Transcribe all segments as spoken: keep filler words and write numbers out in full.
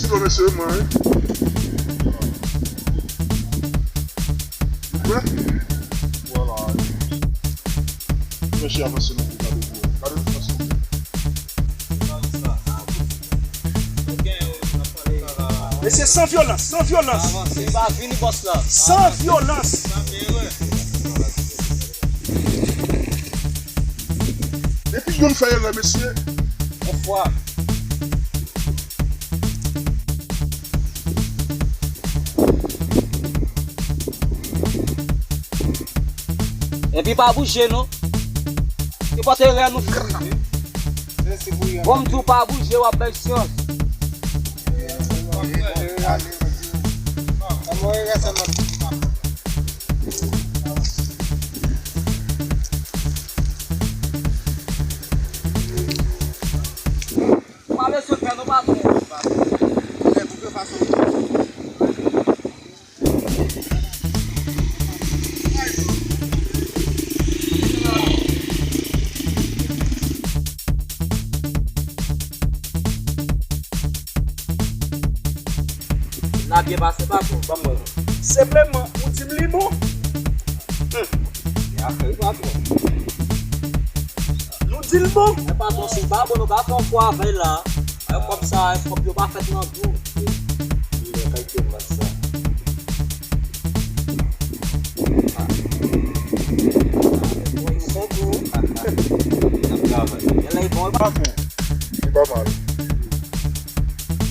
Yo, mesye, mwen, wi. Ou prè? Vwala. Mesye, avanse non, gade pou mwen. Gade pou mwen. Mesye, san vyolans, san vyolans. Avanse, pa vini, bòs la. San vyolans. Depi youn fè erè, mesye. Yon fwa. Epi pa bouje non. Nenpòt erè nou. Bon, m di w pa bouje, w ap bay syans. Ou pa bezwen pè non, patwon. N a byen pase, patwon. Ban m wè non. Senpleman, ou di m li bon. Hmm. E afè wi, patwon. Nou di l bon. Men patwon, si l pa bon, nou ka fè yon fwa avè l la. Kòm sa, kòb yo pa fèt nan dou. Wi, men kalite mat sa. Patwon, li pa mal.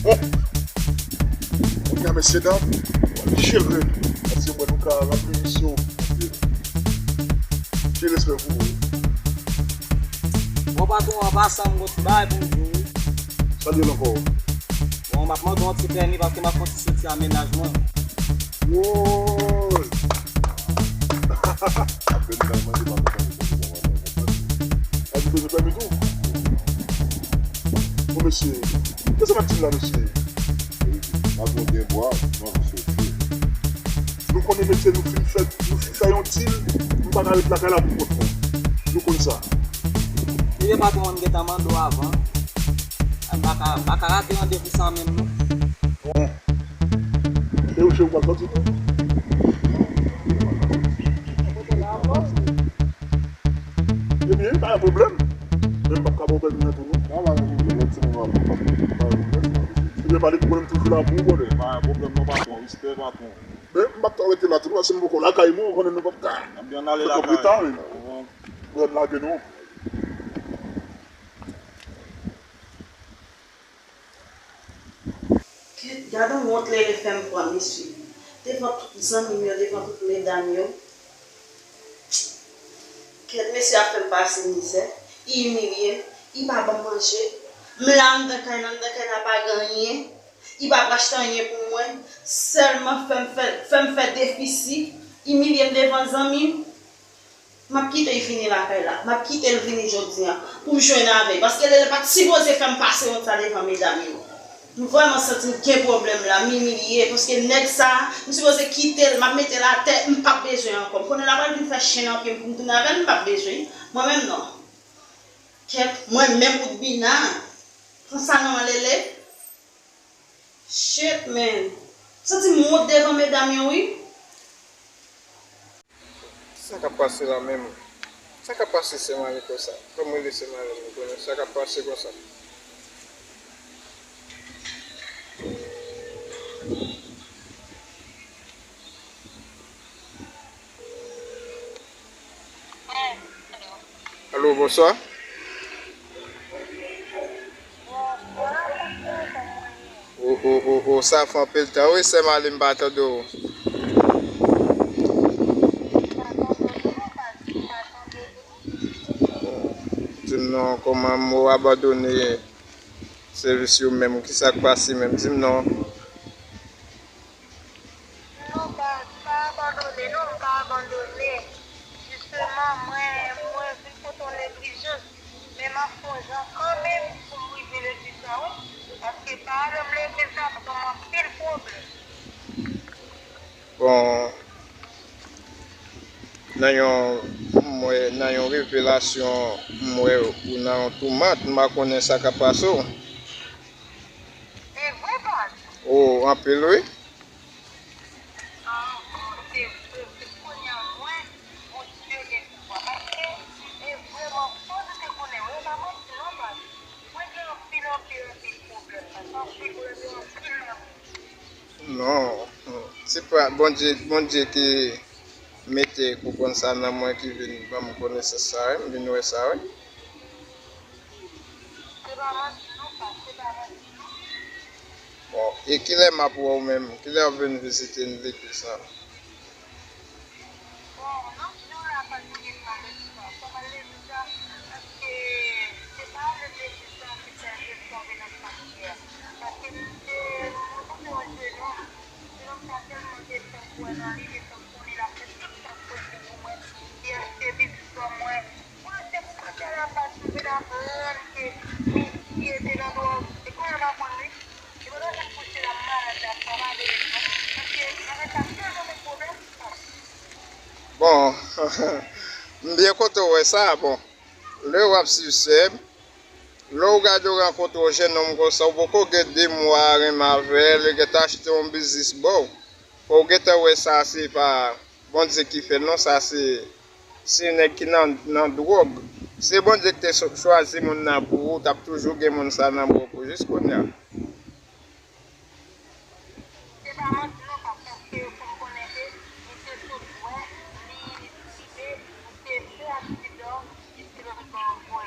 Bon. Kounye a, mesye dam, w ap jere. Paske mwen, nou ka ranpli misyon. Anpil respè pou ou. Bon, patwon, an pasan, m gon ti bagay pou m di w wi. Sa l ye l ankò? Bon, m ap mande w yon ti pèmi paske m ap fè yon ti soti a mennaj mwen. Woy! Ap vin nan mande m ap fè yon ti pèmi. A, ou bezwen pèmi tou? Bon, mesye, kisa m ap di la, mesye? Patwon gen bwa, nou anvi soti. Nou konnen, mesye, nou fin fè, nou fin fè yon dil, nou pa ka ret lakay la pou kont nou. Nou konn sa. Ebyen, patwon, m gentan mande w avan. M pa ka, m pa ka rate randevou sa menm non. Bon. E ou, se ou k ap soti tou? Ebyen, pa gen pwoblèm. Men m p ap ka ba w pèmi an tou non. Pa gen pwoblèm, lòt semèn w ap, pa gen pwoblèm. Ebyen, pa gen pwoblèm, toujou la pou ou, brother. Pa gen pwoblèm non, patwon. Respè, patwon. Men m p ap twò rete la tou non, paske m poko lakay mwen, ou konnen nou p ap ka. N ap byen ale lakay. Fè twòp reta, wi. Bon. Bon, lage nou. Kèt, gad on wont Lele fè m pran, mesye. Devan tout zanmi m yo, devan tout medam yo. Kèt, mesye ap fè m pase mizè. Li imilye m. Li pa ban m manje. M la anndan kay la, anndan kay la pa gen anyen. Li pa pou achte anyen pou mwen. Sèlman fè m fè, fè m fè defisi. Imilye m devan zanmi m. M ap kite l vini lakay la. M ap kite l vini jodi a pou m jwenn avè l. Paske Lele pa t sipoze fè m pase wont sa devan medam yo. M vrèman santi m gen pwoblèm la, m imilye, paske nèg sa, m sipoze kite l, m ap mete l atè, m p ap bezwen ankò. M konnen l ap al vin fè chen nan pye m pou m tounen avè l, m p ap bezwen. Mwen menm non. Kèt, mwen menm Woodbina. Pran sa non an Lele. Shit, man. M santi m wont devan medam yo, wi. Sa k ap pase la menm? Sa k ap pase Sè Mali konsa? Ban m rele Sè Mali m konnen sa k ap pase konsa. Alo, bonswa. O, o, o, o, sa fè anpil tan wi, Sè Mali, m pa tande w. Di m non, kòman m ou abandone sèvis yo menm, kisa k pase menm? Di m non. Non, baz, m pa abandone, non, m pa abandone. Jisteman, mwen, mwen vin pote yon neglijans. Men m ap fè yon jan kanmenm pou m rive legliz la, wi. Paske pa lè m leve sa, m ban m anpil pwoblèm. Bon, nan yon, m wè, nan yon revelasyon, m wè ou nan yon toumant, m pa konnen sa k ap pase w. Se vre, baz. O, anpil wi. Non, se pa Bondye, Bondye ki mete konprann sa nan mwen, ki vin ban m konesans sa, wi, m vin wè sa, wi. Bon, e kilè m ap wè w menm? Kilè w ap vin vizite n legliz la? Bon, m byen kontan wè sa. Bon, lè w ap swiv sè m, lè w gade w rankontre yon jennonm konsa, ou poko gen de mwa renmen avè l, li gentan achte yon biznis ba w. Fò w gentan wè sa se pa Bondye ki fè l non, sa se, se nèg ki nan, nan dwòg. Se Bondye ki te cho-, chwazi moun nan pou ou, t ap toujou gen moun sa nan bòk ou jis kounye a. Se pa manti non, pap, paske yo fè m konnen ke misye sot bwè, li fime, misye fè aksidan, misye lòt bò bwè.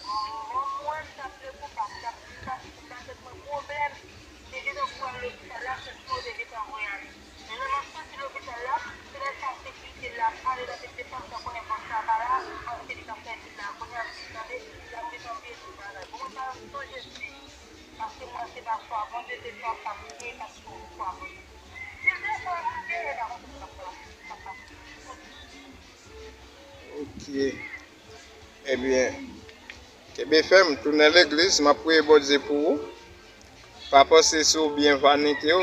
Bon, mwen, m t ap le kou pa, m t ap, m t ap, m t ap fè mwen pwoblèm. M te gentan pou al lopital la, chèf mwen te gentan voye ale. Men lè m ap soti lopital la, se lè sa sekirite la pale, la te depann sa konnen bòs la pa la, paske li t ap fè etid la, kounye a m vin tande, la m gentan bliye tout bagay. Bon, mwen pa sonje di, paske mwen se pa chwa Bondye, se chwa pa m, se pa chwa Bondye. Si l te chwa Bondye, e pa konsa sa t ap pase. Ok. Ebyen, kenbe fèm, tounen legliz, m ap priye Bondye pou ou. Pa panse sou byen vanite yo.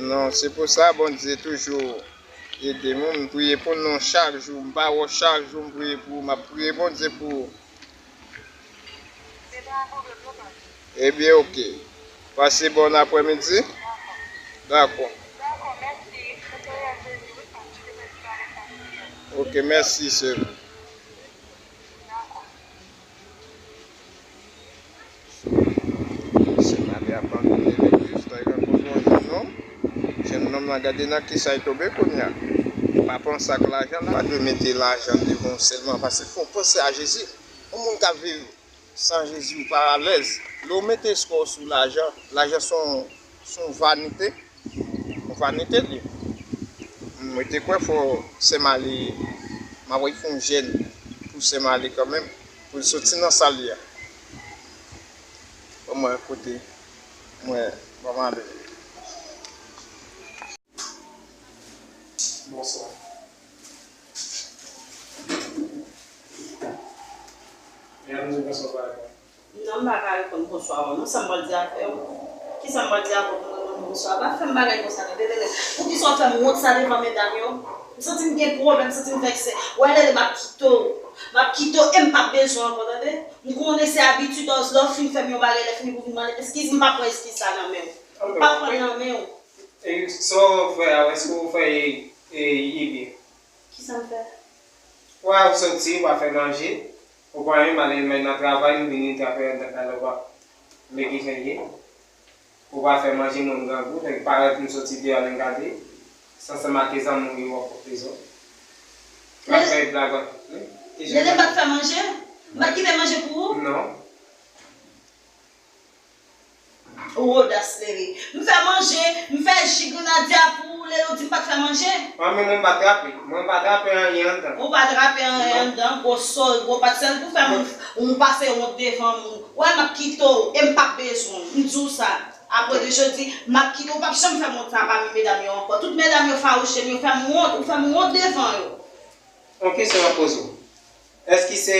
Non, se pou sa Bondye toujou ede m. M priye pou nou chak jou. M pa wè w chak jou, m priye pou ou. M ap priye Bondye pou ou. Ebyen, ok. Pase bon aprèmidi. Dakò. Ok, mèsi, sè m. Sè m ale abandone legliz la, li rankontre yon jennonm. Jennonm nan gade nan kisa li tonbe kounye a. Pa panse ak lajan la. Pa dwe mete lajan devan w sèlman, paske fò w panse a Jezi. Yon moun k ap viv san Jezi, ou pa alèz. Lè w mete espwa w sou lajan, lajan se yon, se yon vanite. Yon vanite l ye. Mwen te kwè fò sè m ale, m ap fè yon jèn pou sè m ale kanmenm, pou l soti nan sa l ye a. Ban mwen kote mwen, ban m ale. Bonswa. Mèm di bonswa pa reponn. Non, m pa ka reponn bonswa ou non. Sa m pral di avè w? Kisa m pral di avè w pou m reponn bonswa? Pa fè m bagay konsa, tande, Lele. Poukisa w fè m wont sa devan medam yo? M santi m gen pwoblèm, m santi m vèkse. Wè, Lele, m ap kite w. M ap kite w e m p ap bezwen w ankò, tande? M konnen se abitid, lè w fin fè m yon bagay, lè fini pou w vin mande eskiz, m p ap pran eskiz sa nan men w. M p ap pran l nan men w. E sa w fè a, èske w fè e, e, e byen? Kisa m fè? Wè, ou soti, w pa fè manje. Ou pa menm ale men nan travay, m vini trape anndan kay la, w pa. Men ki jan l ye. Ou pa fè manje, mwen m grangou, nèg parèt, m soti deyò, nèg gade. Sa se make zanmi w yo wè w pran prizon. M ap fè blag anpil, wi. Lele m pa t fè manje? M pa t kite manje pou ou? Non. Ou odas, Lele. M fè manje, m fè ji grenadya pou ou, Lele, ou di m pa t fè manje? Mwen menm, mwen pa trape. Mwen pa trape anyen anndan. Ou pa trape anyen anndan, gwo sòl, gwo pat, sèl pou fè moun, ou pase wont devan moun. Wè, m ap kite w, e m p ap bezwen w. M di w sa. Apre de jodi, m ap kite w, ou p ap janm fè m wont sa pami medam yo ankò. Tout medam yo fawouche m, yo fè m wont, ou fè m wont devan yo. Yon kesyon m ap poze w. Èske se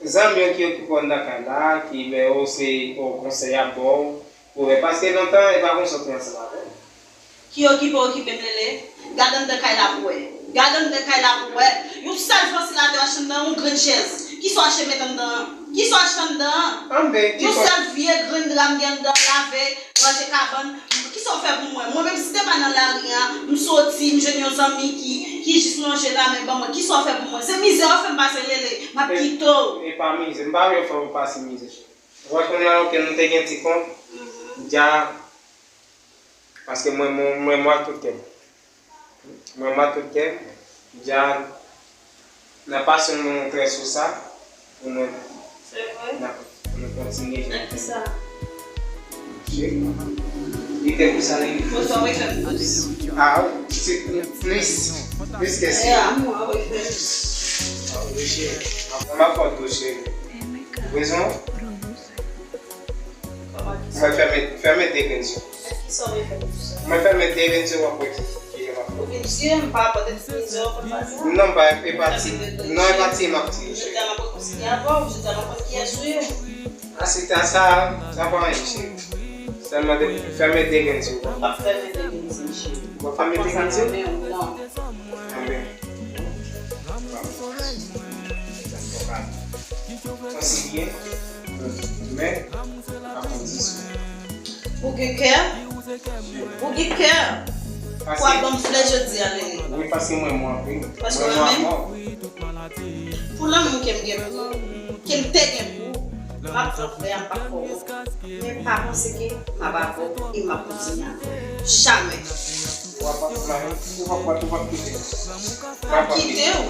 zanmi w ki okipe w anndan kay la, ki ba w se, o, konsèy y ap ba w, pou wè, paske lontan, e pa konsa w te ansanm avè l. Ki okipe, okipe m, Lele. Gad anndan kay la pou wè. Gad anndan kay la pou wè. Yon sèl vantilatè w achte anndan an, yon grenn chèz. Kisa w achte met anndan an? Kisa w achte anndan an? Yon sèl vye grenn dra m gen anndan an, lave, ranje kabann. Kisa w fè pou mwen? Mwen menm, si te pa nan lari a, m soti, m jwenn yon zanmi ki, ki jis lonje lamen ban mwen. Kisa w fè pou mwen? Se mizè w fè m pase, Lele. M ap kite w. E pa mizè. M pa vle fè w pase mizè. Ou wè kounye a, ok, nou te gen ti kont. Dja, paske mwen, mwen, mwen, mwen tout kè m. Mwen, mwen tout kè m. Dja, nan pasyon nou trè sou sa, pou mwen, Se vre? N ap, pou nou kontinye. Nan kisa? Li te pou sa, li. Pou sa, wi, fè plis. Ah, wi, se plis. Plis ke sa. E a mwen, wi, fè plis. Ah, wi, cheri. Mwen, m ap fè w dous, cheri. Ou bezwen? Mwen fèmen, fèmen de grenn zye w. Kisa w vle fè pou sa? Mwen fèmen de grenn zye w, w ap wè ki, ki jan m ap fè. Ou vin tiye m pa rapòt ak ti mizè w fè m pase a? Non, m pa, e pa ti, non, e pa tiye m ap tiye, cheri. Jodi a m ap rekonsilye avè w, jodi a m ap konn kiyès ou ye. A, se ta sa, sa pa anyen, cheri. Sèlman de, fèmen de grenn zye w. M p ap fèmen de grenn zye m, cheri. Mwen fèmen de grenn zye w? Non. Anben. Konsilye, men, pa kondisyon. Ou gen kè? Ou gen kè? Pou ap ban m flè jodi a, Lele. Wi, paske mwen, mwen, wi. Paske mwen, mwen, mwen. Pou lanmou ke m gen pou ou, ke m te gen pou ou, m ap fè w flè a, m p ap fè w. Men pa panse ke m ap avè w e m ap kontinye avè w. Jamè. Ou ap, ou ap, ou ap, ou ap kite. M ap kite w.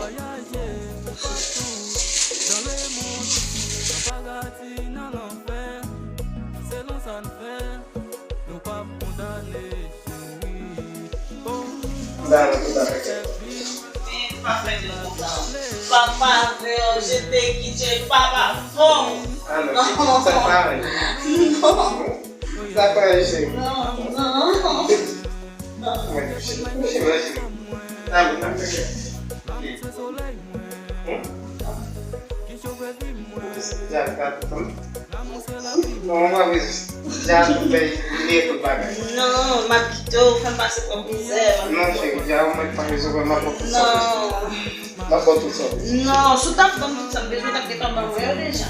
Papa, Dieu, papa, fond. Ah non, sa pa anyen. Non. Sa pa anyen, cheri. Non, non. Mwen, cheri, cheri, cheri. Ah, mwen, sa fè. Hmm? Dja, dja, dja, dja, tout bagay. Non, m ap kite w, fè m pase twòp mizè. Non, cheri, dja, ou mèt pa bezwen wè m ap fè tout sa. Non. M ap ba w tout sa. Non, si w t ap ban m tout sa m bezwen, w t ap gentan ban mwen yo deja.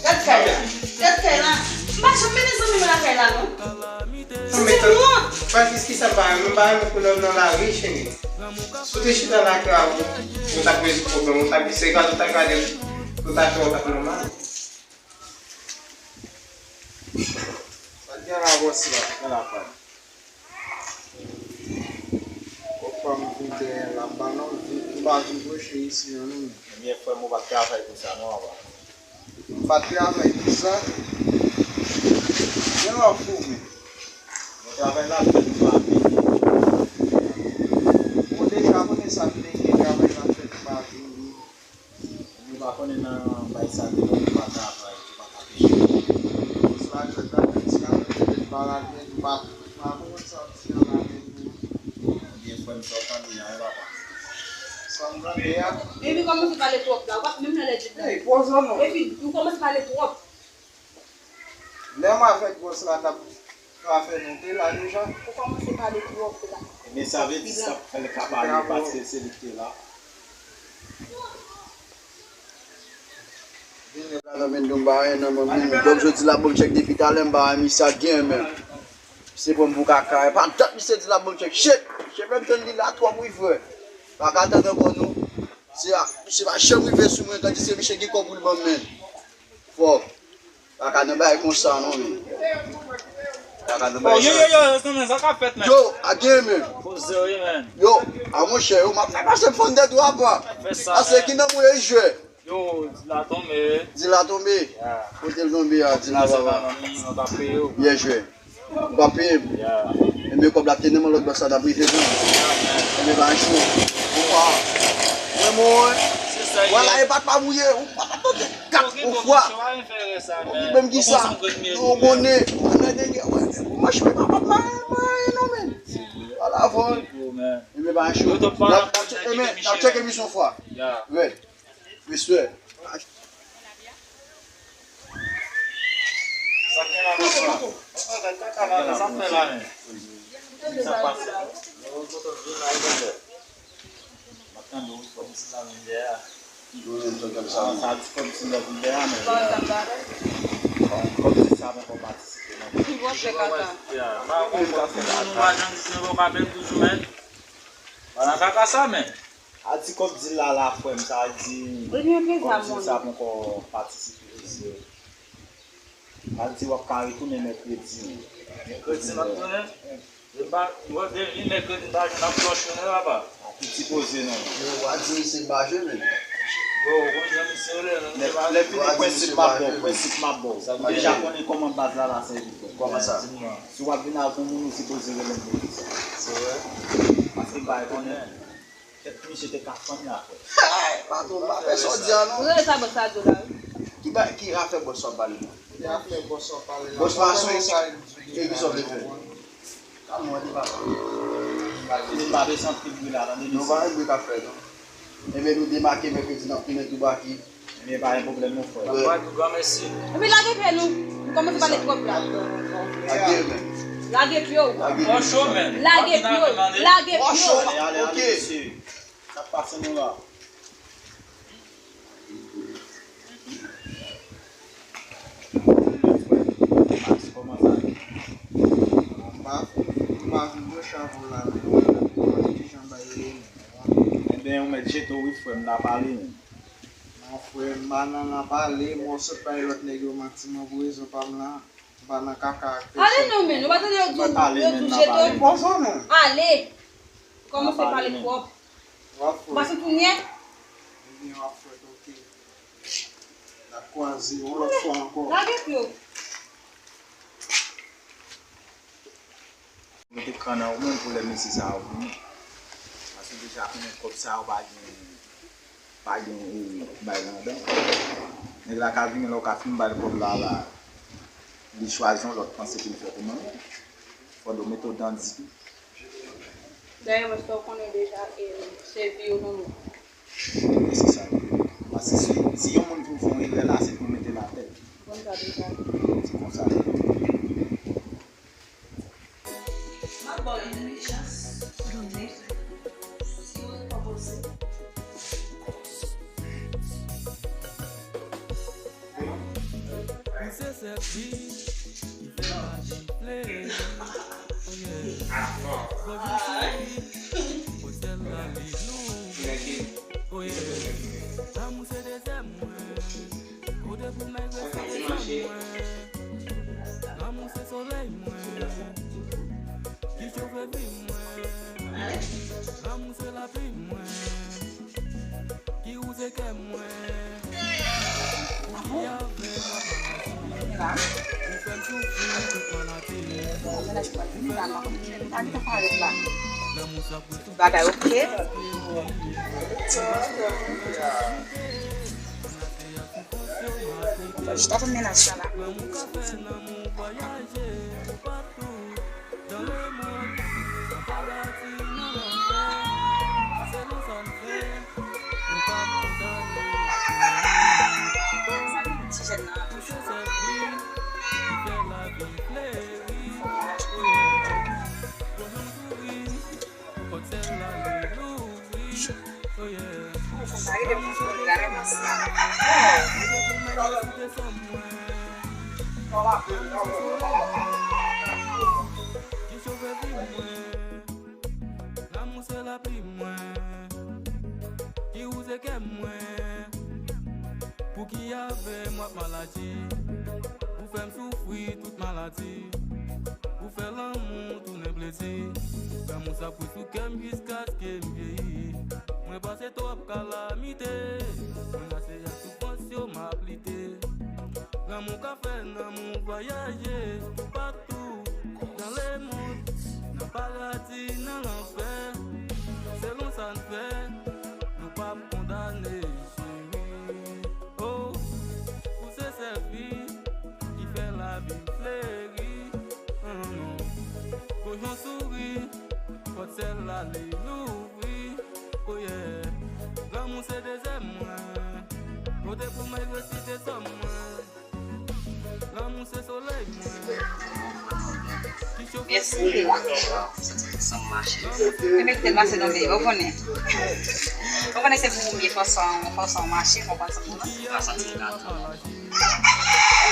Gad kay la. Gad kay la. M pa janm mennen zanmi mwen lakay la, non. Se te wont. Patrice, kisa m pa renmen? M pa renmen koulè w nan lari, cheri. Si w te chita lakay ou, nou t ap rezoud pwoblèm ou. Sa vle di se gade w t ap gade, nou t ap fè w t ap nòmal. Sa k gen la, bòs la? Sa k gen la, frè m? Kòb pa m vin dèyè l ap ba non, m pa vin pwoche isi an non. Ebyen, frè m, ou pa t travay pou sa non, papa. M pa t travay pou sa. Men w ap fou, men. Bon, travay la fèt, m pa vini. Ou deja konnen sa m te gen, travay la fèt, m pa vini. Ou pa konnen nan bay sa te gen, ou pa travay, ou pa ka peye. Sa jwèt la, men ti la fèt, petèt pa la gen, ou pa, ou pa konn sa w di an la gen tou. Ebyen, frè m, sa w tande a, wi, papa. Sa m tande a. Epi kòmanse pale twòp la, w ap menm nan lè di. Ey, poze w non. Epi, ou kòmanse pale twòp. Lè m avèk bòs la t ap fè afè nou te la deja. Ou kòmanse pale twòp la. Ebyen, sa vle di sa fè l ka pale paske se li ki te la. Vin la nan vin dou m pa anyen nan men m. Donk, jodi la, bon, chèk depi talè m pa wè misye ak gen men. Misye pran m pou kaka. E pa dat misye di la, bon, chèk, shit. Misye fè m tann li la twòp, wi, frè. Pa ka tann ankò, non. Misye, misye pa janm rive sou mwen, tandis ke misye gen kòb pou l ban m, men. Fò. Pa ka nan bagay konsa non, men. Pa ka nan bagay sa. Yo, yo, yo, yo, sa k ap fèt, men? Yo, a gen, men. Poze w, wi, men. Yo, a monchè, yo, m ap fè pase m fann tèt ou apa. Fè sa, men. Ase ki nan mwen jwè. Yo, di la tonbe. Di la tonbe. Ya. Kote l tonbe a, di la papa. Mwen pa peye w. Byen jwe. Ou pa peye m. Ya. Ebyen kòb la te nan men lòt bòs la t ap rive pou li. Ebyen pa cho. Ou pa. Mwen mwen. Wala e pa t pa mouye. Ou pa t ap tande. Kat ou fwa. Ou ki menm ki sa. Ou konnen. Ou nan denge. Ou mach mwen pa pa pa pa non men. Wala fò. Ebyen pa cho. N ap tcheke misyon fwa. Wi. Respè. Sa k gen la, papa? Sa k gen la, sa k fè la menm? Sa pase? Yo, kote w vin la, e bondye. M ap tande w, kòmsi la vin dèyè a. Yo, yo, yo, yo, sa. Sa di kòmsi la vin dèyè a, men. Bon, sa va, kòmsi sa poko patisipe nan. Ki bon fè kaka. M pa konprann, nou pa janm di nou pa bèl toujou, men. Pa nan kaka sa, men. A ti kòb di l la, la, frè m, sa di kòb di l sa poko patisipe. Al di w ap ka retounen mèkredi. Mèkredi m ap tounen? Yo pa, yo vin mèkredi m pa jwenn ap klòch yo, non, papa. Ou ti poze, non. Yo, w a di misye m pa jwenn, men. Yo, ou konn jan misye rele, non, misye pa jwenn. Lè fini, prensip m ap ba w, prensip m ap ba w. Ou deja konnen kòman baz la la sèvi, frè. Kòman sa? Di m non. Si w ap vin ak yon moun, ou sipoze rele m pou di sa. Se vre? Paske m pa konnen. Kèt misye te ka fann la, frè. Hey, patwon, pa fè sa w di a, non. Ou rele sa bòs la di w la, wi. Ki ba, ki afè bòs w ap pale la? Ki afè bòs w ap pale la? Bòs mason, e ki sa w vle fè? Kalme w, di papa. Fini pa bezwen anpil bri la, tande mesye. Nou pa gen bri k ap fèt, non. Enben, nou demake mèkredi, n ap tounen tou baki. Ebyen, pa gen pwoblèm non, frè. N ap bay tou granmèsi. Epi lage pye nou. Nou kòmanse pale twòp la. Lage men. Lage pye w. Lage pye w. Lage pye w. Lage pye w. Ale, ale, ale, mesye. Sa k pase nou la? Max, kòman sa ye? M pa, m pa vin branche avè w la, men mwen menm, kijan bagay yo ye menm? Ebyen, ou mèt jete w wi, frè m, n a pale menm. Non, frè m, pa nan, nan pale, mwen sot pale lòt nèg yo manti, mwen pou rezon pa m lan, m pa nan kaka ak pèsòn. Ale non, men, ou pa tande yo di w, yo di w jete w? Bonjou, non. Ale. Kòmanse pale twòp. W ap fè. Ou pa santi w nyè? Ebyen, w ap fè, oke. N ap kwaze yon lòt fwa ankò. Lage pye w. Mete kan nan ou menm pou lè mesye sa yo vini. Paske deja konnen kòb sa yo pa gen, pa gen, e, bay ladan. Nèg la ka vini lè w ka fin ba l kòb la, la, li chwazi yon lòt panse pou l fè pou manman. Fò w mete w dan di tou. Dayè, paske w konnen deja, e, se vi w nou menm. E se sa l ye. Paske si, si yon moun fin fè yon erè la, se pou mete l atè. Konn sa deja. Se konsa l ye. M ap ba w yon dènye chans. Jounen. Si w pa poze. Ou se sèl fi ki fè lavi fleri. Oh yeah. Gwo vin souri, pòt sèl la li louvri. Oh yeah. Lanmou se dezyèm mwen. Kote pou m regrese se sòm mwen. Lanmou se solèy mwen. Ki chofe vi mwen. Lanmou se lapli mwen. Ki wouze kè mwen. Ki avè mwen. Ou fè m soufri tout maladi. Lanmou sa pou tout bagay oke. Chita pou mennaj sa la. Lanmou ka fè lanmou vwayaje toupatou. Dan lemonn, nan paradi, nan lanfè, selon sa n fè, nou p ap kondane. Ti jèn nan. Pou se sèl fi ki fè lavi fleri. Gwo jan souri, pòt sèl la li louvri. Oh yeah. Lanmou se dezyèm mwen. Ki chove vi mwen. Lanmou se lapli mwen. Ki wouze kè mwen. Pouki avè m w ap maladi. Ou fè m soufri tout maladi. Ou fè lanmou tounen plezi. Lanmou sa kwe sou kè m jiskaske m vyeyi. Mwen pase twòp kalamite. Mwen ase ak soufrans yo m ap lite. Lanmou ka fè nanm ou vwayaje toupatou. Dan lemonn, nan paradi, nan lanfè. Selon sa n fè, nou p ap kondane. Cheri, oh, ou se sèl fi ki fè lavi fleri. Oh non, gwo jan souri, pòt sèl la li louvri. Oh yeah, lanmou se dezyèm mwen. Kote pou m resite sòm mwen. Lanmou se solèy mwen. Ki chofe vi mwen. Sa m mache. Epi kite l pase nan peyi, ou konnen. Ou konnen se pou ou ye fòs an, fòs an mache, konprann sa m di w lan. Ou pa santi m ka tann.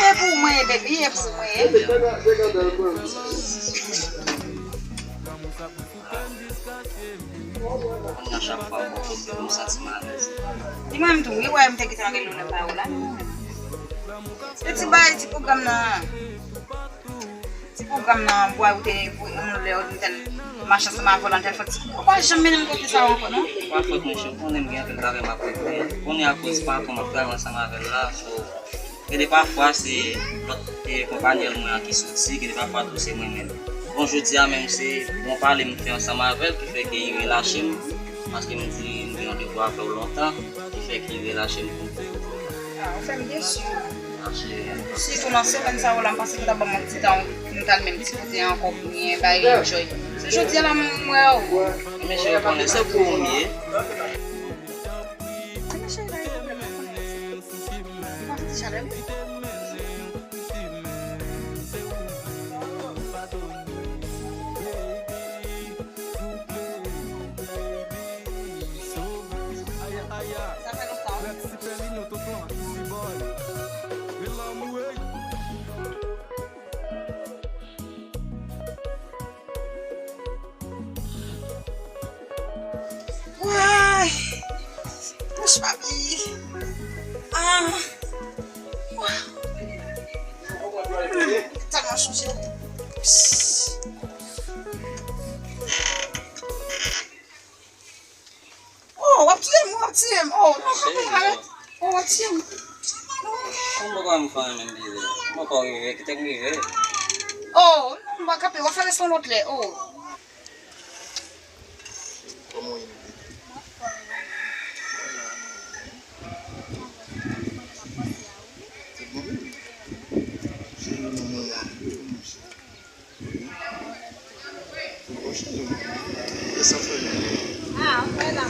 E pou mwen ye, baby, e pou mwen ye. Kounya chak fwa ou pran kote m santi m alèz. Di mwen m tou, wi, wè m te kite anrele w nan pa ou la, non. Se ti bagay, ti pwogram nan. Ti pwogram nan, bwa ou te voye moun lè ou t al mache ansanm avè l nan tèl fòt. Ou pa janm mennen m kote sa yo ankò, non? Pa fòt mwen, chè, ou konnen m gen anpil bagay m ap regle. Konnen akoz patwon m ap travay ansanm avè l la, so, gen de pafwa se lòt, e, konpayèl mwen an ki soti, gen de pafwa tou se mwen menm. Bon, jodi a menm se bon pale m fè ansanm avè l ki fè ke li relache m, paske m di m gen yon devwa avè w lontan, ki fè ke li relache m pou m. Ah, ou fè m desi. Sitou nan semèn sa yo la, m panse pou ta ban m yon ti tan pou m t al menm ti kote ankò pou m byen bay enjoy. Se jodi a la m wè w. Men cheri, ou konnen se pou ou m ye. Men cheri, pa gen pwoblèm, ou konnen se, se pa ti chalè, non. Sa fè lontan. Woy! Bouch pa bliye. Ah! Woy! Tèlman chonje. Oh, w ap tiye m, w ap tiye m. Oh, non, kanpe, arèt. Oh, w ap tiye m. Non. Mwen poko menm fè anyen menm, Bibi. Mwen poko rive, kite m rive. Oh, non, m pa kanpe, w ap fè rès yon lòt lè. Oh. Kòman w ye, Bibi? Se yon moman, wi, monchè. Ou chanje moun. E sa fè nou. Ah, mwen la.